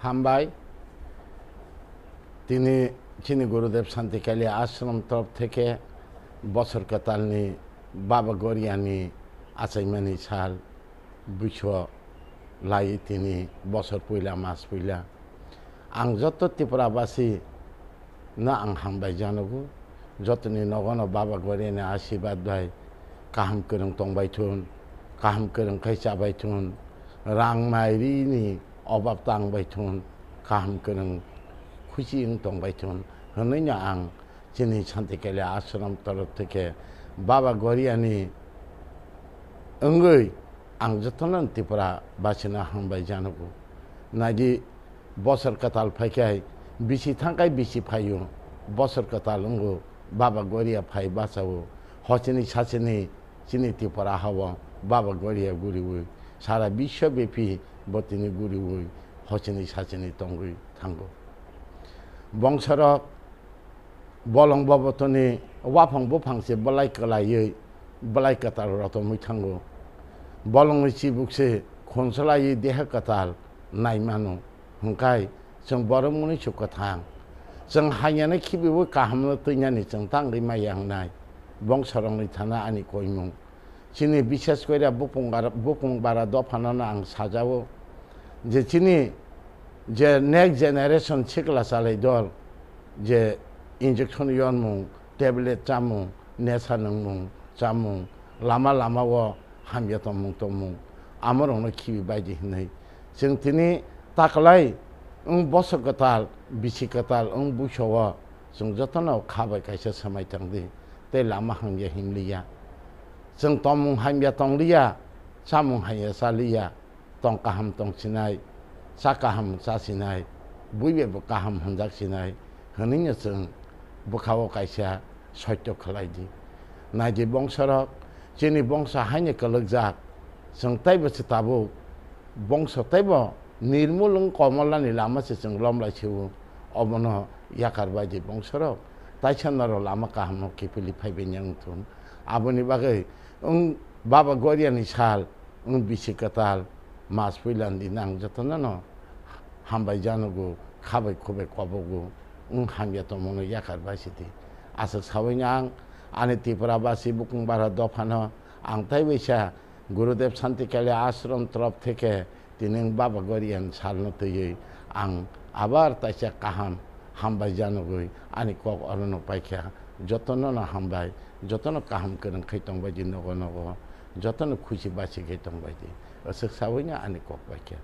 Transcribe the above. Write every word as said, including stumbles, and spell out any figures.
Hambai. Tini chini Gurudev Shanti Kali Ashram torof theke bosor kwtalni Baba Goriani achaimani sal buiso lai tini bosor puila mas puila. Ang joto Tripura basi no ang hambai janogo. Jotoni nogono Baba Goriani asibad bai kaham kwrwng tongbai thun, kaham kwrwng khai chabai thun, rang mai rini obab tangbai thun, kaham kwrwng khusi wng tongbai thun hwnwi no ang chini Shanti Kali Ashram torof theke Baba Goriani wngwi ang jotono Tripura basino hambai janogo. Naidi bosor kwtal phaikhai bisi thangkhai bisi phaio, bosor kwtal wngo Baba Goria phai bachao, hochini sachini chini Tripura hao Baba Goria guriwi sara biswa bepi bo tini guriwi hochini sachini tongwi thango. Bongsorok bolong bobotoni waphang buphang se belai kwlaiwi belai kwtal rotomwi thango. Bolongni chibuk se khonsolaiwi deha kwtal nai mano. Hwnkhai chwng borok mwnwi su kwthang. Chwng hainani khibiwi kahamno twinani chwng tangwi maya wngnai. Bongsorokni thana ani koimung. Chini bishes koira bupung bara, bupung bara dophano no ang sajao je chini je next generation sikla chalai dol je injection yonmung, tablet chamung, nesa nungmung, chamung, lama lama o hamya tongmung tongmung, amorokno khibi baidi hinwi. Chwng tini taklai wng bosor kwtal, bisi kwtal wng buiso o chwng jotono kha bai kaisa swmai tongdi, tei lama hamya hinliya. Chwng tongmung hamya tongliya, chamung hamya chaliya, tong kaham tong sinai, cha kaham cha sinai, bui bai bo kaham hwnjak sinai, hwnwi no chwng bwkha o kaisa soito khlai di. Nai di bongsorok, chini bongso haino kwlwkjak, chwng teibo se tabuk bongso teibo nirmul wng komolani lama se chwng lomlai se o, obono yakar bai di bongsorok, taisa norok lama kaham no kiphilwi phaibai wng thun. Aboni bagwi wng Baba Goriani sal, wng bisi kwtal, mas puilan di nang jotono no hambai janogo, khabai khubai kobogo, wng hamya tongmungno yakar bai sidi. Aswk sawi no ang ani Tripura basi bukung bara dophano ang tei waisa Gurudev Shanti Kali Ashram torof theke tini wng Baba Gorian salno twiwi ang abar taisa kaham hambai janogwi ani kok orono paikha. Jotono no hambai, jotono kaham kwrwng khai tongbai di nogo nogo, jotono khusi basi khai tongbai di. Aswk sawi no ani kok paikha.